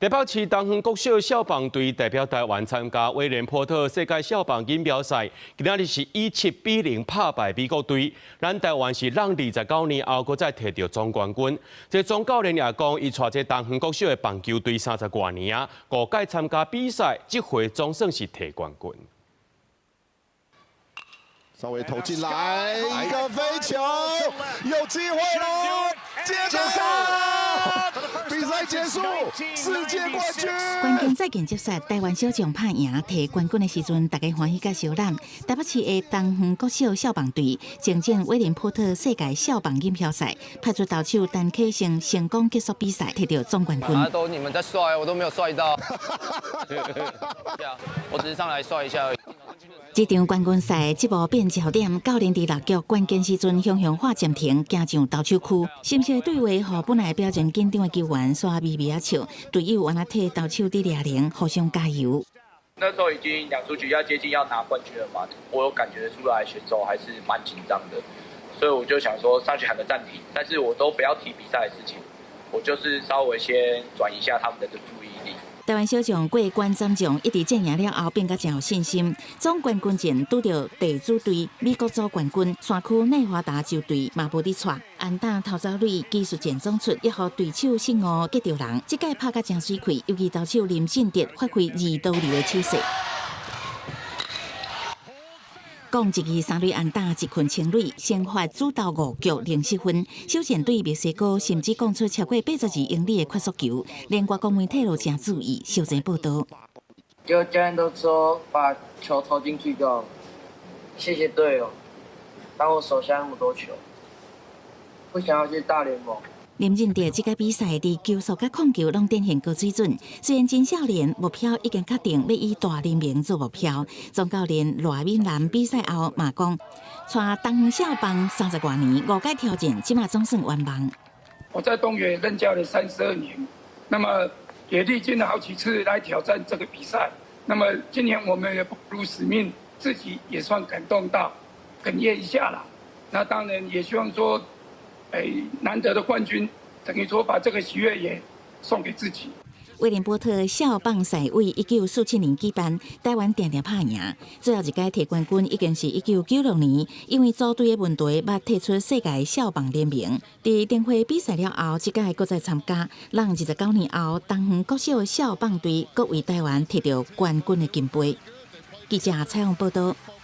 台北市東園國小少棒隊代表台灣參加威廉波特世界少棒錦標賽，今仔日是以7比0拍敗美國隊。咱台灣是攏29年後，閣再提著總冠軍。這總教練也講，伊帶這東園國小的棒球隊三十外年啊，五屆參加比賽，這回總算是提冠軍。稍微投進來，一個飛球，有機會嘍，接着上，比賽結束，世界冠軍。關鍵賽結束，台灣小將拍贏提冠軍的時陣，大家歡喜佮相攬。台北市的東園國小少棒隊征戰威廉波特世界少棒錦標賽，派出投手陳啟勝成功結束比賽，提著總冠軍。都你們在帥，我都沒有帥到。我只是上來帥一下而已。這場冠軍賽這幕變焦點，教練佇六局關鍵時陣雄雄喊暫停，行上投手區，深色對話，予本來表情緊張的球員煞微微仔笑，隊友原來替投手佇掠鈴，互相加油。那時候已經兩出局要接近要拿冠軍了嘛，我有感覺出來選手還是蠻緊張的，所以我就想說上去喊個暫停，但是我都不要提比賽的事情，我就是稍微先轉移一下他們的注意力。台灣小將過關斬將，一直戰贏了後變甲真有信心。總冠軍戰拄著地主隊美國組冠軍山區內華達州隊嘛無佇掣，安打投走壘技術戰總出，也予對手失誤擊著人。這屆拍甲真媠氣，尤其投手林進哲發揮二刀流的手勢。講一支三壘安打，一棍清壘，先發主投五局零失分。首戰對墨西哥，甚至摃出超過82英里的快速球，連外國媒體都誠注意。小前報道。就教練都說把球投進去就好，謝謝隊友，當我手下那麼多球，不想要去大聯盟。林進哲這屆比賽佇球速佮控球攏展現高水準，雖然真少年，目標已經確定欲以大聯盟做目標。總教練賴敏南比賽後嘛講，帶東園少棒三十外年，五屆挑戰，這馬總算圓夢。我在東園任教了32年，那麼也歷經了好幾次來挑戰這個比賽。那麼今年我們也不辱使命，自己也算感動到哽咽一下啦。那當然也希望說，哎，難得的冠軍，等於說把這個喜悅也送給自己。威廉波特少棒賽為1947年舉辦，台灣定定拍贏。最後一屆提冠軍已經是1996年，因為組隊的問題，捌退出世界少棒聯盟。佇燈會比賽了後，這屆閣再參加。攏29年後，東園國小少棒隊閣為台灣提著冠軍的金杯。記者採訪報道。